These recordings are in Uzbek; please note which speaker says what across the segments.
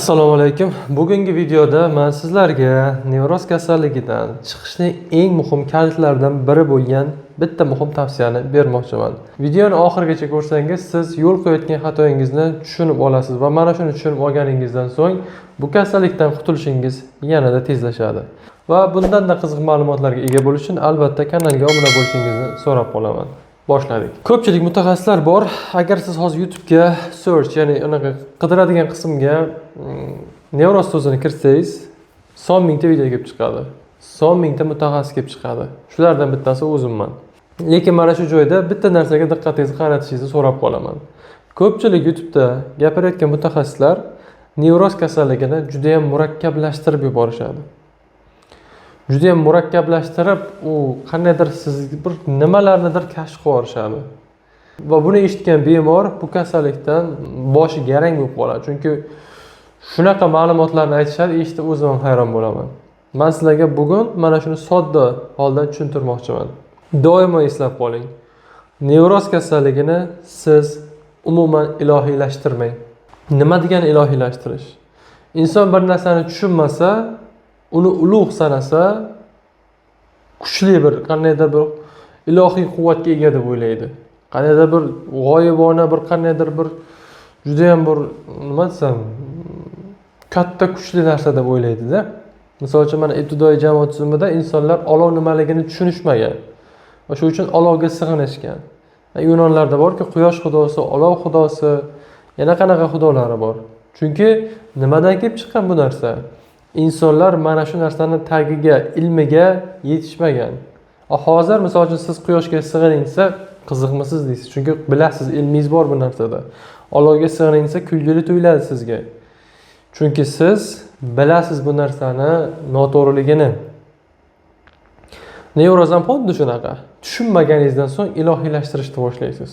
Speaker 1: Assalomu alaykum. Bugungi videoda man sizlarga nevroz kasalligidan chiqishning eng muhim kalitlaridan biri bo'lgan bitta muhim tavsiyani bermoqchiman. Videoni oxirigacha ko'rsangiz, siz yo'l qo'yayotgan xatoyingizni tushunib olasiz va mana shuni tushunib olganingizdan so'ng bu kasallikdan qutulishingiz yanada tezlashadi. Va bundanda qiziq ma'lumotlarga ega bo'lish uchun albatta kanalga obuna bo'lishingizni so'rab qolaman. Boshladik. Ko'pchilik mutaxassislar bor. Agar siz hozir YouTube'ga search, ya'ni unaqa qidiradigan qismga nevroz so'zini kiritsangiz, son mingta video kelib chiqadi. Son mingta mutaxassis kelib chiqadi. Shulardan bittasi o'zimman. Lekin mana shu joyda bitta narsaga diqqatingizni qaratishingizni so'rab qolaman. Ko'pchilik YouTube'da gapirayotgan mutaxassislar nevroz kasalligini juda ham murakkablashtirib yuborishadi. Juda ham murakkablashtirib, u qandaydir sizga bir nimalarnidir kashf qilib yuborishadi. Va buni eshitgan bemor bu kasallikdan boshi garang bo'lib qoladi. Chunki shunaqa ma'lumotlarni aytishadi, eshitib o'zim ham hayron bo'laman. Man sizlarga bugun mana shuni sodda holda tushuntirmoqchiman. Doimo eslab qoling. Nevroz kasalligini siz umuman ilohiylashtirmang. Nima degani ilohiylashtirish? Inson bir narsani tushunmasa, uni ulug' sanasa, kuchli bir qandaydir bir ilohiy quvvatga ega deb o'ylaydi. Qandaydir bir g'oyibona bir qandaydir bir judayam bir, nima desam, katta kuchli narsa deb o'ylaydi-da. Misol uchun, mana ibtidoiy jamoat tuzumida insonlar olov nimaligini tushunishmagan va shu uchun olovga sig'inishgan. Yunonlarda borku, quyosh xudosi, olov xudosi, yana qanaqa xudolari bor. Chunki nimadan kelib chiqqan bu narsa? Insonlar mana shu narsani tagiga, ilmiga yetishmagan. Hozir misol uchun siz quyoshga sig'ining desa, qiziqmisiz deysiz. Chunki bilasiz, ilmingiz bor bu narsada. Olovga sig'ining desa, kulgili tuyuladi sizga. Chunki siz bilasiz bu narsani noto'g'riligini. Nevroz ham xuddi shunaqa. Tushunmaganingizdan so'ng ilohiylashtirishni boshlaysiz.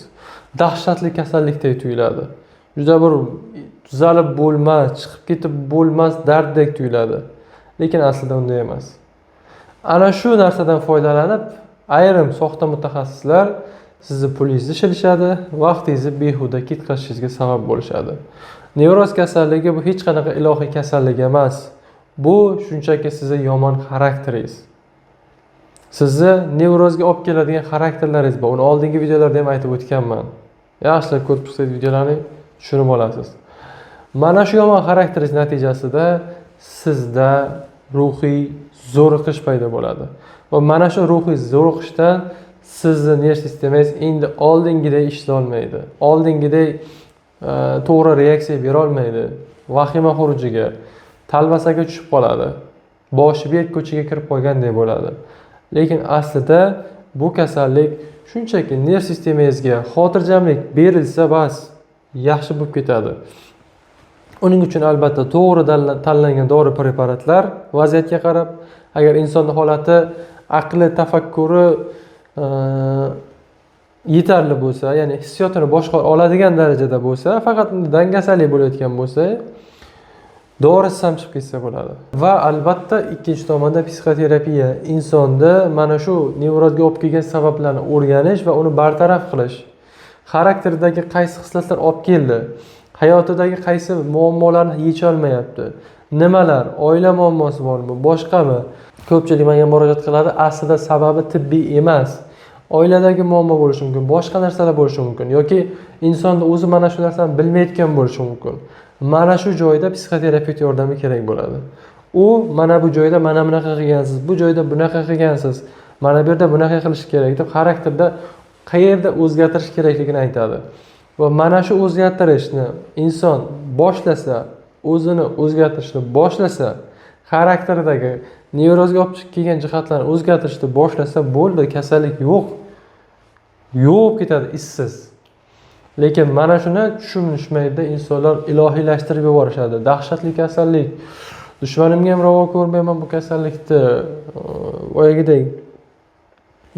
Speaker 1: Dahshatli kasallikdek tuyuladi. Juda bir tuzalib bo'lmas, chiqib ketib bo'lmas darddek tuyuladi. Lekin aslida unday emas. Ana shu narsadan foydalanib, ayrim soxta mutaxassislar sizni pulingizni shilishadi, vaqtingizni behuda ketkazishingizga sabab bo'lishadi. Nevroz kasalligi bu hech qanaqa ilohiy kasallik emas. Bu shunchaki sizni yomon xarakteringiz. Sizni nevrozga olib keladigan xarakterlaringiz bor. Uni oldingi videolarda ham aytib o'tganman. Yaxshilab ko'rib chiqsangiz videolarni, tushunib olasiz. Mana shu yomon xarakteringiz natijasida sizda ruhiy zo'riqish paydo bo'ladi. Va mana shu ruhiy zo'riqishdan sizni nerv sistemangiz endi oldingidek ishlolmaydi. Oldingidek to'g'ri reaksiya bera olmaydi. Vahima xurujiga, talvasaga tushib qoladi. Boshi berk ko'chaga kirib qolgandek bo'ladi. Lekin aslida bu kasallik shunchaki nerv sistemangizga xotirjamlik berilsa, bas, yaxshi bo'lib ketadi. Uning uchun albatta to'g'ri tanlangan dori preparatlar vaziyatga qarab, agar insonni holati, aqli, tafakkuri yetarli bo'lsa, ya'ni hissiyotini boshqara oladigan darajada bo'lsa, faqat dangasalik bo'layotgan bo'lsa, dorisiz ham chiqib ketsa bo'ladi. Va albatta ikkinchi tomonda psixoterapiya, insonda mana shu nevrozga olib kelgan sabablarni o'rganish va uni bartaraf qilish. Xarakteridagi qaysi xislatlar olib keldi, hayotidagi qaysi muammolarni yecholmayapti, nimalar, oila muammosi bormi, boshqami? Ko'pchilik menga murojaat qiladi, aslida sababi tibbiy emas. Oiladagi muammo bo'lishi mumkin, boshqa narsalar bo'lishi mumkin yoki insonni o'zi mana shu narsani bilmayotgan bo'lishi mumkin. Mana shu joyda psixoterapevt yordami kerak bo'ladi. U mana bu joyda mana bunaqa qilgansiz, bu joyda bunaqa qilgansiz, mana bu yerda bunaqa qilish kerak deb xarakterda qayerda o'zgartirish kerakligini aytadi. Va mana shu o'zgartirishni inson boshlasa, o'zini o'zgartirishni boshlasa, xarakteridagi nevrozga olib chiqib kelgan jihatlarni o'zgartirishni boshlasa, bo'ldi, kasallik yo'q. Yo'q ketadi izsiz. Lekin mana shuni tushunishmaydi, insonlar ilohiylashtirib yuborishadi. Dahshatli kasallik. Dushmanimga ham ravo ko'rmayman bu kasallikni. Boyagidek,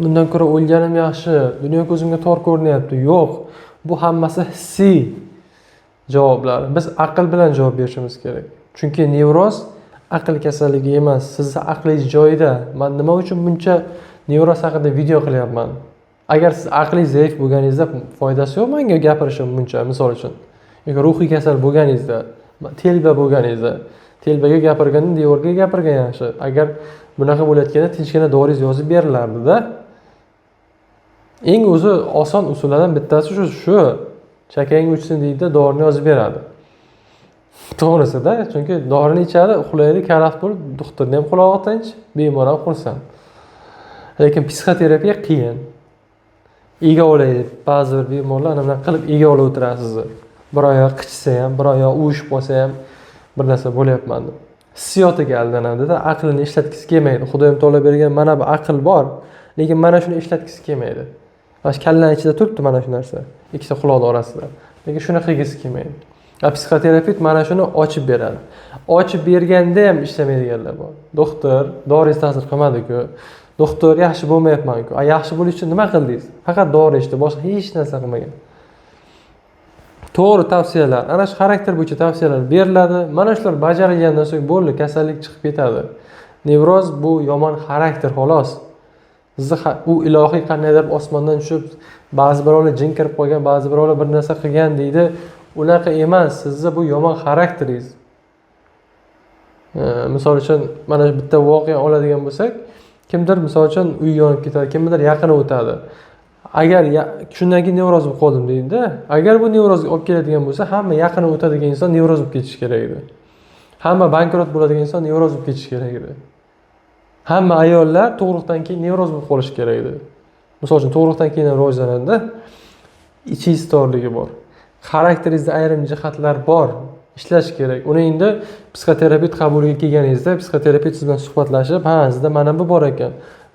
Speaker 1: bundan ko'ra o'lganim yaxshi, dunyo ko'zimga tor ko'rinyapti. Yo'q, bu hammasi hissiy javoblar. Biz aql bilan javob berishimiz kerak. Chunki nevroz aql kasalligi emas. Sizni aqlingiz joyida. Man nima uchun buncha nevroz haqida video qilyapman? Agar siz aqlingiz zaif bo'lganingizda, foydasi yo'q menga gapirishim buncha, misol uchun. Yoki ruhiy kasal bo'lganingizda. Telba bo'lganingizda, telbaga gapirganda devorga gapirgan yaxshi. Agar bunaqa bo'layotganda tinchgina doringiz yozib berilardi-da. Eng o'zi oson usullardan bittasi shu. Chakang o'chsin deydi, dorini yozib beradi. To'g'risida, chunki dorini ichadi, uxlaydi, karaxt bo'lib, doktorni ham qulog'i tinch, bemor ham xursand. Lekin psixoterapiya qiyin. Ega olaydi. Ba'zi bir bemorlar ana bunaqa qilib ega olib o'tiradi sizni. Bir oyog'i qichsa ham, bir oyog'i uvishib qolsa ham bir narsa bo'lyapman deb. Hissiyotiga aldanadi-da, aqlini ishlatgisi kelmaydi. Xudoyim taolo bergan mana bu aql bor, lekin mana shuni ishlatgisi kelmaydi. Mana shu kallani ichida turibdi mana shu narsa, ikkita quloqning orasida. Lekin shuni qilgisi kelmaydi. Psixoterapevt mana shuni ochib beradi. Ochib berganda ham ishlamaydiganlar bor. Doktor, doringiz ta'sir qilmadi-ku. Doktor, yaxshi bo'lmayapman-ku. Yaxshi bo'lish uchun nima qildingiz? Faqat dori ichdi, boshqa hech narsa qilmagan. To'g'ri tavsiyalar, ana shu xarakter bo'yicha tavsiyalar beriladi. Mana shular bajarilgandan so'ng bo'ldi, kasallik chiqib ketadi. Nevroz bu yomon xarakter xolos. Sizni u ilohiy qandaydir osmondan tushib, ba'zi birovlar jin kirib qolgan, ba'zi birovlar bir narsa qilgan deydi. Unaqa emas, sizni bu yomon xarakteringiz. Misol uchun mana bitta voqea oladigan bo'lsak, kimdir misol uchun uy yonib ketadi, kimdir yaqini o'tadi. Agar shundan keyin nevroz bo'lib qoldim deydi-da. Agar bu nevrozga olib keladigan bo'lsa, hamma yaqini o'tadigan inson nevroz bo'lib ketishi kerak edi. Hamma bankrot bo'ladigan inson nevroz bo'lib ketishi kerak edi. Hamma ayollar tug'ruqdan keyin nevroz bo'lib qolishi kerak edi. Misol uchun tug'ruqdan keyin ham rivojlanadi-da. Ichingiz torligi bor. Xarakteringizda ayrim jihatlar bor. Ishlash kerak. Uni endi psixoterapevt qabuliga kelganingizda psixoterapevt siz bilan suhbatlashib, ha, sizda mana bu bor ekan,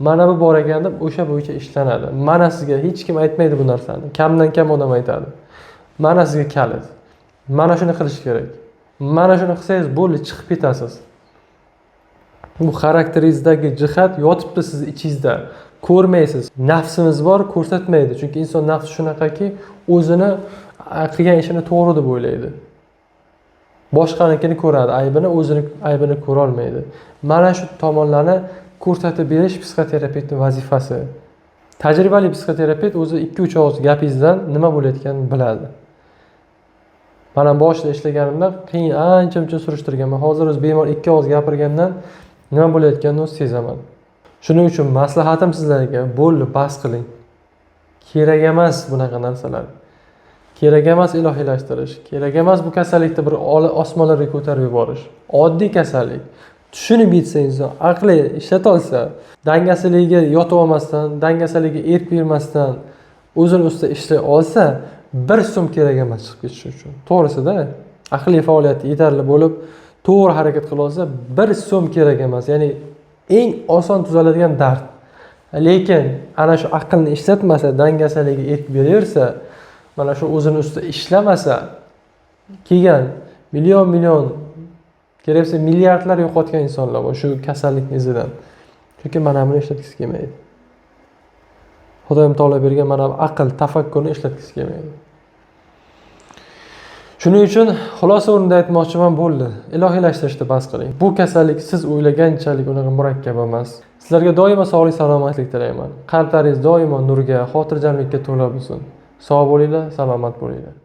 Speaker 1: mana bu bor ekan deb o'sha bo'yicha ishlanadi. Mana sizga hech kim aytmaydi bu narsani. Kamdan kam odam aytadi. Mana sizga kalit. Mana shuni qilish kerak. Mana shuni qilsangiz bo'ldi, chiqib ketasiz. Bu xarakteringizdagi jihat yotibdi siz ichingizda. Ko'rmaysiz. Nafsimiz bor, ko'rsatmaydi. Chunki inson nafsi shunaqaki, o'zini qilgan ishini to'g'ri deb o'ylaydi. Boshqanikini ko'radi, aybini, o'zini aybini ko'ra olmaydi. Mana shu tomonlarni ko'rsatib berish psixoterapevtning vazifasi. Tajribali psixoterapevt o'zi 2-3 og'iz gapingizdan nima bo'layotganini biladi. Mana boshida ishlaganimda qiyin, ancha-muncha surishtirganman. Hozir o'zi bemor 2 og'iz gapirgandan nima bo'layotganini o'zi sezaman. Shuning uchun maslahatim sizlarga, bo'ldi, bas qiling. Kerak emas bunaqa narsalar. Kerak emas ilohiylashtirish, kerak emas bu kasallikni bir osmonlarga ko'tarib yuborish. Oddiy kasallik. Tushunib yetsa inson, aqli ishlata olsa, dangasaligiga yotib olmasdan, dangasaligiga erk bermasdan o'zini ustida ishlay olsa, bir so'm kerak emas chiqib ketish uchun. To'g'risida, aqliy faoliyati yetarli bo'lib, to'g'ri harakat qila olsa, bir so'm kerak emas. Ya'ni eng oson tuzaladigan dard. Lekin ana shu aqlni ishlatmasa, dangasaligiga erk beraversa, mana shu o'zini ustida ishlamasa, kelgan million-million, kerak bo'lsa milliardlar yo'qotgan insonlar bor shu kasallikning izidan. Chunki mana buni ishlatgisi kelmaydi. Xudoyim taolo bergan mana bu aql, tafakkurni ishlatgisi kelmaydi. Shuning uchun xulosa o'rnida aytmoqchiman, bo'ldi. Ilohiylashtirishni bas qiling. Bu kasallik siz o'ylaganchalik unaqa murakkab emas. Sizlarga doimo sog'lik, salomatlik tilayman. Qalblaringiz doimo nurga, xotirjamlikka to'la bo'lsin. Sog' bo'linglar, salomat bo'linglar.